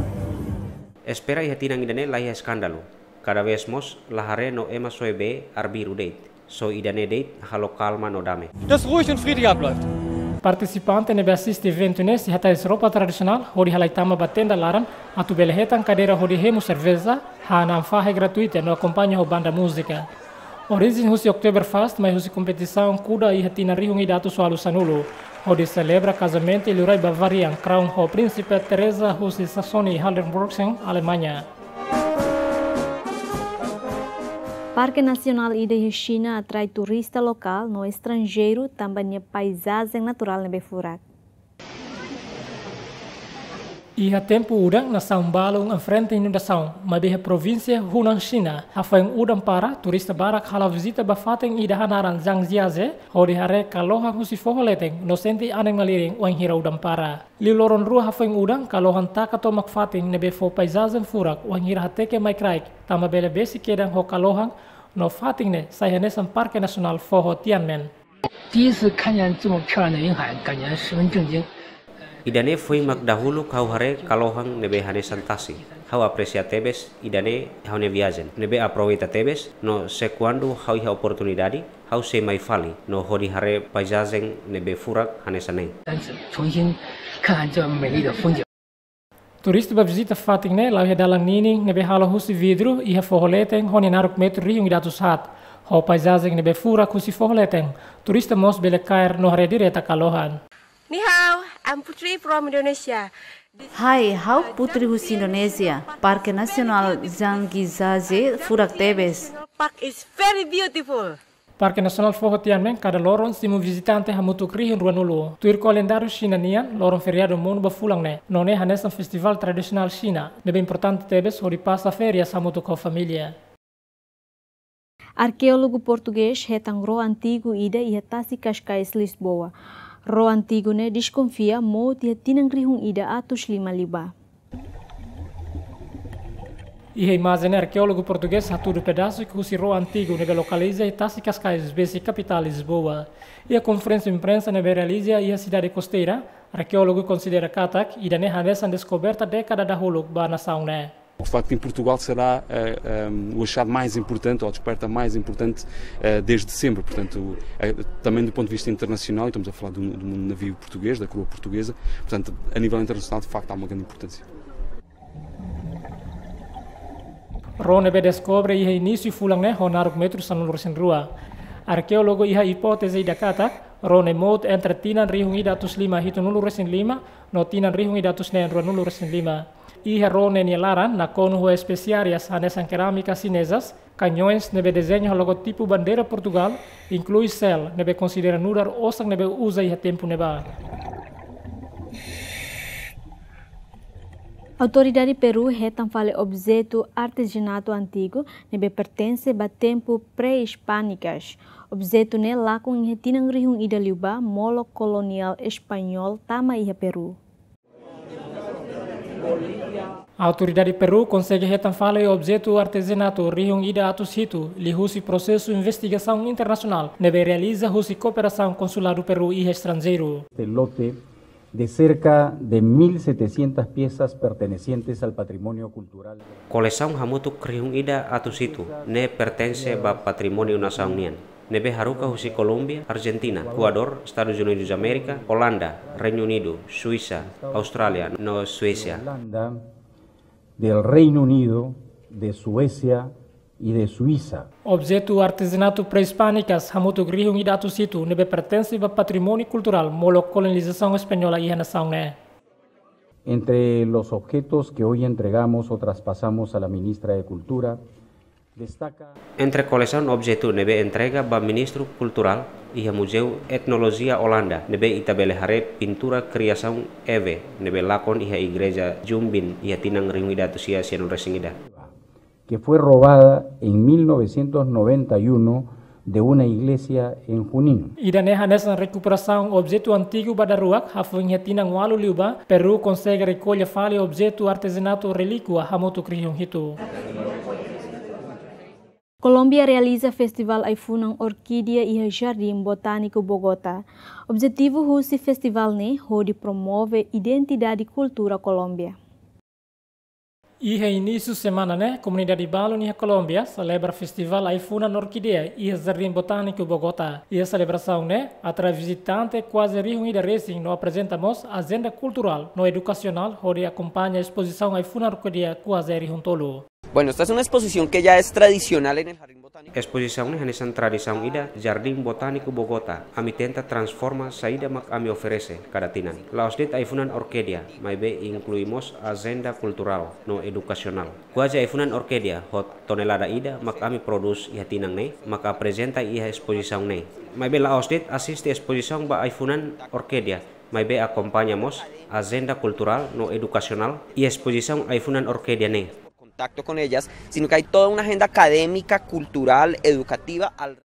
Espera iha tinan ida-ne'e laiha eskandalu. Kada vez mós la haree no ema soe bee arbiru de'it. Só ida-ne'e de'it halo kalma no dame. Dass ruhig und friedlich abläuft. Partisipante ne'ebé asiste eventu ne'e sei hatais roupa tradisionál hodi halai tama ba tenda laran atu bele hetan kadeira hodi hemu serveja, hanan fahe gratuita no akompaña ho banda múzika. Orijen husi Oktoberfest mai husi kompetisaun kuda iha tinan rihun ida atus ualu sanulu, hodi selebra kazamentu liurai Bavarian Crown ho Prinsipe Teresa husi Saxony-Hildburghausen, Alemaña. Parke nasionál ida iha Xina atrai turista lokál no estranjeiru tanba nia paizajen naturál ne'ebé furak. Iha tempu udan, nasaun balun enfrenta inundasaun, maibé iha provínsia Hunan Xina, hafoin udan para, turista barak hala'o vizita ba fatin ida hanaran Zhangjiajie, hodi haree kalohan husi foho leten, no sente anin malirin wainhira udan para. Liu loron rua hafoin udan, kalohan taka tomak fatin ne'ebé fó paizajen furak, wainhira hateke mai kraik, tanba bele besik kedan ho kalohan, no fatin ne'e sai hanesan Parke Nasionál Foho Tianmen. 第一次看见这么漂亮的云海，感觉十分震惊。 Ida-ne'e foin mak dahuluk ha'u haree kalohan ne'ebé hanesan tasi. Ha'u apresia tebes ida-ne'e ha'u-nia viajen. Ne'ebé aproveita tebes, no se kuandu ha'u iha oportunidade, ha'u sei mai fali, no hodi haree paizajen ne'ebé furak hanesan ne'e. 重新看看这美丽的风景。 Turista ba vizita fatin ne'e la'o iha dalan ninin ne'ebé halo husi vidru, iha foho leten ho nia naruk metru rihun ida atus haat. Ho paizajen ne'ebé furak husi foho leten, turista mós bele kaer no haree direta kalohan. Ni hao, I'm Putri from Indonesia. Hai, ha'u Putri husi Indonézia. Parke Nasionál Zhangjiajie furak tebes. Park is very beautiful. Parke Nasionál Foho Tianmen kada loron simu vizitante hamutuk rihun ruanulu. Tuir kalendáriu Xina nian, loron feriadu monu ba fulan ne'e. No ne'e hanesan festivál tradisionál Xina, ne'ebé importante tebes hodi pasa férias hamutuk ho família. Arkeólogu portugés hetan ró antigu ida iha Tasi Cascais, Lisboa. Ró antigu ne'e deskonfia mout iha tinan rihun ida atus lima liubá. Iha imajen ne'e, arkeólogu portugés hatudu pedasuk husi ró antigu ne'ebé lokaliza iha Tasi Cascais, besik kapitál Lisboa. Iha konferénsia imprensa ne'ebé realiza iha sidade kosteira, arkeólogu konsidera katak ida-ne'e hanesan deskoberta dékada dahuluk ba nasaun ne'e. O facto em Portugal será eh, ehm, o achado mais importante ou a descoberta mais importante eh, desde sempre. Portanto, eh, também do ponto de vista internacional, e estamos a falar de um, de um navio português, da coroa portuguesa, portanto, a nível internacional, de facto, há uma grande importância. Ró ne'ebé deskobre iha inísiu fulan ne'e ho naruk metru sanulu-resin-rua. Arkeólogu iha ipóteze ida katak, ró ne'e mout entre tinan rihun ida atus lima hitunulu-resin-lima no tinan rihun ida atus neen ruanulu-resin-lima. Iha ró ne'e nia laran nakonu ho espesiarias hanesan kerámika xinezas, kanhões ne'ebé dezeña ho logotipu bandeira Portugal, inklui sel ne'ebé konsidera nu'udar osan ne'ebé uza iha tempu ne'ebá. Autoridade Peru hetan fali objetu artezanatu antigu ne'ebé pertense ba tempu pré-hispánikas. Objetu ne'e lakon iha tinan rihun ida liubá, molok koloniál español tama iha Peru. Autoridade Peru konsege hetan fali objetu artezanatu rihun ida atus hitu, liuhusi prosesu investigasaun internasionál ne'ebé realiza husi kooperasaun konsuladu Peru iha estranjeiru. Este lote de cerca de mil setecientas piezas pertenecientes al patrimonio cultural. Kolesaun hamutuk rihun ida atus hitu ne'e pertense ba patrimóniu nasaun nian, ne'ebé haruka husi Kolómbia, Arjentina, Ekuadór, Estadus Unidus Amérika, Olanda, Reinu Unidu, Suisa, Austrália no Suésia. Holanda, del Reino Unido, de Suecia y de Suiza. Objetu artezanatu pré-hispánikas hamutuk rihun ida atus hitu ne'ebé pertense ba patrimóniu kulturál molok kolonizasaun española iha nasaun ne'e. Entre los objetos que hoy entregamos o traspasamos a la ministra de Cultura, destaca. Entre kolesaun objetu ne'ebé entrega ba Ministru Kulturál iha Muzeu Etnolojia Olanda, ne'ebé ita bele haree pintura kriasaun Eve ne'ebé lakon iha igreja Jumbin iha tinan rihun ida atus sia sianulu-resin-ida. Que fue robada en mil novecientos noventa y uno de una iglesia en Junín. Ida-ne'e hanesan rekuperasaun objetu antigu ba daruak, hafoin iha tinan ualu liubá, Peru konsege rekolla fali objetu artezanatu relíkua hamutuk rihun hitu. Kolómbia realiza Festivál Ai-funan Orkídea iha Jardim Botánico Bogotá. Objetivu husi festivál ne'e hodi promove identidade kultura Kolómbia. Iha inísiu semana ne'e, komunidade balun iha Kolómbia selebra Festivál Ai-funan Orkídea iha Jardim Botánico Bogotá. Iha selebrasaun ne'e, atrai vizitante kuaze rihun ida resin no aprezenta mós ajenda kulturál no edukasionál hodi akompaña espozisaun Ai-funan Orkídea kuaze rihun tolu. Bueno, esta es una exposición que ya es tradicional en el Jardín Botánico. Espozisaun ne'e hanesan tradisaun ida Jardim Botánico Bogotá. Ami tenta transforma saida mak ami oferese kada tinan. La'ós de'it ai-funan orkídea, maibé inklui mós ajenda kulturál no edukasionál. Kuaze ai-funan orkídea ho tonelada ida mak ami prodús iha tinan ne'e, mak aprezenta iha espozisaun ne'e. Maibé la'ós de'it asiste espozisaun ba ai-funan orkídea, Maibé akompaña mós ajenda kulturál no edukasionál iha espozisaun ai-funan orkídea ne'e. Contacto con ellas, sino que hay toda una agenda académica, cultural, educativa al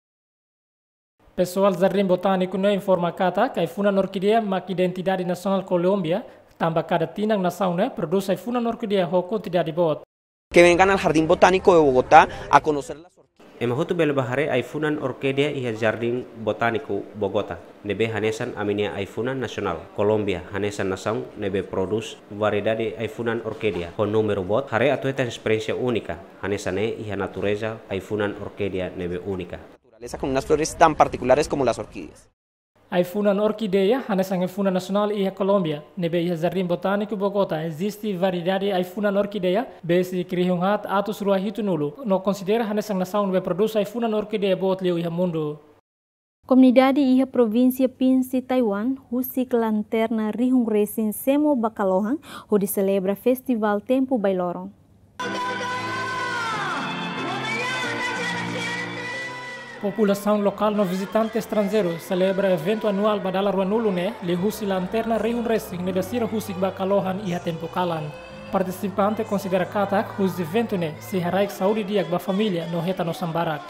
Pesoál Jardín Botániku ne'e informa katak ai-funan orkídea mak identidade nasionál Kolómbia, tanba kada tinan nasaun ne'e prodús ai-funan orkídea ho kuantidade boot. Que vengan al Jardín Botánico de Bogotá a conocer las orquídeas. Ema hotu bele bá haree ai-funan orkídea iha Jardín Botániku Bogotá, ne'ebé hanesan ami-nia ai-funan nasionál. Kolómbia hanesan nasaun ne'ebé prodús variedade ai-funan orkídea ho númeru boot, haree atu hetan esperiénsia únika hanesan ne'e iha natureza ai-funan orkídea ne'ebé únika. Naturaleza con unas flores tan particulares como las orquídeas. Ai-funan orkídea hanesan ai-funan nasionál iha Kolómbia, ne'ebé iha Jardín Botániku Bogotá eziste variedade ai-funan orkídea besik rihun haat atus rua hitunulu, no konsidera hanesan nasaun ne'ebé prodús ai-funan orkídea boot liu iha mundu. Komunidade iha provínsia Pinsi, Taiwan, husik lanterna rihun resin semo ba kalohan hodi selebra festivál tempu bailoron. Populasaun lokál no vizitante estranjeiru selebra eventu anuál ba dala ruanulu ne'e liuhusi lanterna rihun resin ne'ebé sira husik ba kalohan iha tempu kalan. Partisipante konsidera katak husi eventu ne'e sei haraik saúde di'ak ba família no hetan osan barak.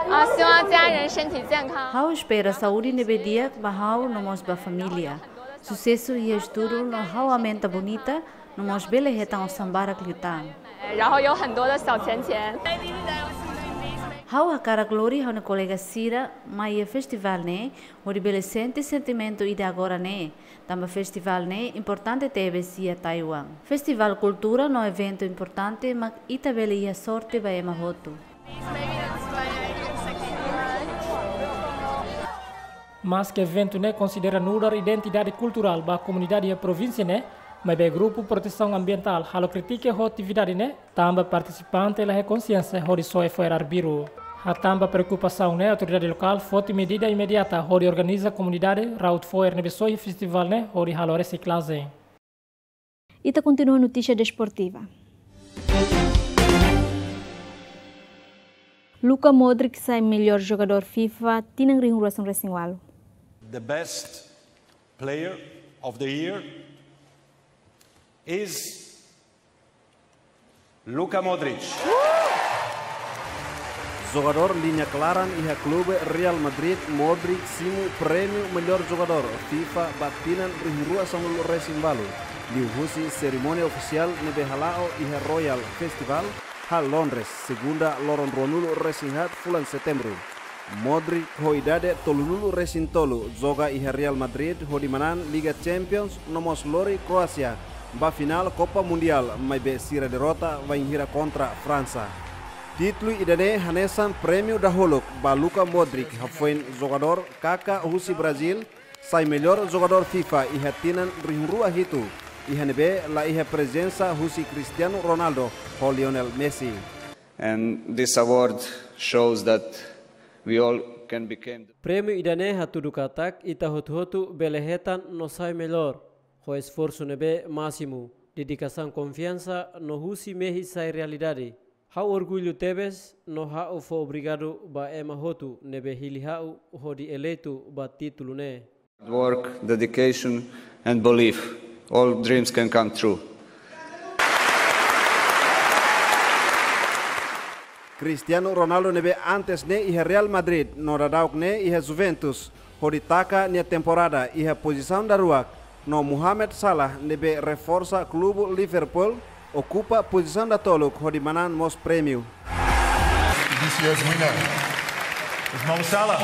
Ah, 希望家人身体健康。 Ha'u espera saúde ne'ebé di'ak ba ha'u no mós ba família. Susesu iha estudu no ha'u aumenta bonita no mós bele hetan osan barak liután. 然后有很多的小钱钱。 Ha'u hakarak lori ha'u-nia kolega sira mai iha festivál ne'e hodi bele sente sentimentu ida agora ne'e. Tanba festivál ne'e importante tebes iha Taiwan. Festivál kultura no eventu importante mak ita bele iha sorte ba ema hotu. Maske eventu ne'e konsidera nu'udar identidade kulturál ba komunidade iha provínsia ne'e, maibé grupu protesaun ambientál halo krítika ho atividade ne'e, tanba partisipante la iha konsiénsia hodi soe fo'er arbiru. Hatán ba preokupasaun ne'e, autoridade lokál foti medida imediata hodi organiza komunidade rauta fo'er ne'ebé soe iha festivál ne'e hodi halo resiklajen. Ita kontinua notísia desportiva. Luka Modric sai melhor jogadór FIFA tinan rihun rua sanulu resin ualu. The best player of the year is Luka Modric. Jogadór liña klaran iha klube Real Madrid, Modric simu prémiu melhor jogadór FIFA ba tinan rihun rua sanulu resin ualu, liuhusi serimónia ofisiál ne'ebé hala'o iha Royal Festival, iha Londres, segunda loron ruanulu resin haat fulan Setembru. Modric ho idade tolunulu resin tolu joga iha Real Madrid hodi manán Liga Champions no mós lori Kroasia ba finál Copa Mundial, maibé sira derrota bainhira kontra Fransa. Títulu ida-ne'e hanesan prémiu dahuluk ba Luka Modric, hafoin jogadór Kaká husi Brazil sai melhor jogadór FIFA iha tinan rihun rua hitu, iha ne'ebé la iha prezensa husi Cristiano Ronaldo ho Lionel Messi. And this award shows that we all can become. Prémiu ida-ne'e hatudu katak ita hotu-hotu bele hetan no sai melhor, ho esforsu ne'ebé másimu, dedikasaun, konfiansa no husi mehi sai realidade. Ha'u orgullu tebes no ha'u fó obrigadu ba ema hotu ne'ebé hili ha'u hodi eleitu ba títulu ne'e. Work, dedication and belief. All dreams can come true. Cristiano Ronaldo ne'ebé antes ne'e iha Real Madrid no daudaun ne'e iha Juventus, hodi taka nia temporada iha pozisaun daruak, no Mohamed Salah ne'ebé reforsa klube Liverpool, okupa pozisaun datoluk hodi manán mós prémiu. This year's winner is Mo Salah.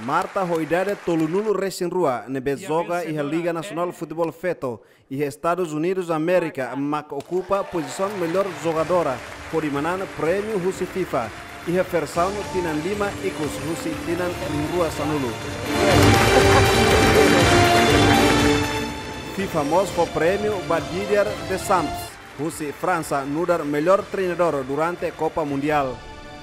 Marta ho idade tolunulu resin rua ne'ebé joga iha Liga Nasionál Futeból Feto iha Estadus Unidus Amérika mak okupa pozisaun melhor jogadora hodi manán prémiu husi FIFA iha versaun tinan lima ikus husi tinan rihun rua sanulu. FIFA mós fó prémiu ba Didier Deschamps husi Fransa nu'udar melhor treinadór durante Copa Mundial.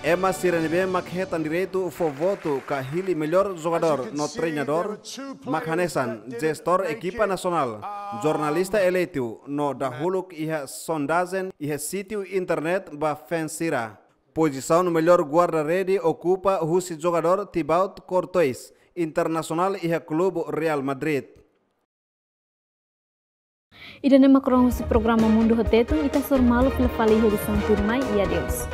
Ema sira ne'ebé mak hetan direitu fó votu ka hili melhor jogadór no treinadór mak hanesan jestór ekipa nasionál, jornalista eleitu no dahuluk iha sondajen iha sítiu internet ba fans sira. Pozisaun mellór guarda-rede okupa husi jogadór Thibaut Courtois, internasionál iha klube Real Madrid. Ida-ne'e mak rona husi programa Mundu ho Tetun, ita hasoru malu fila fali iha edisaun tuirmai, i adeus.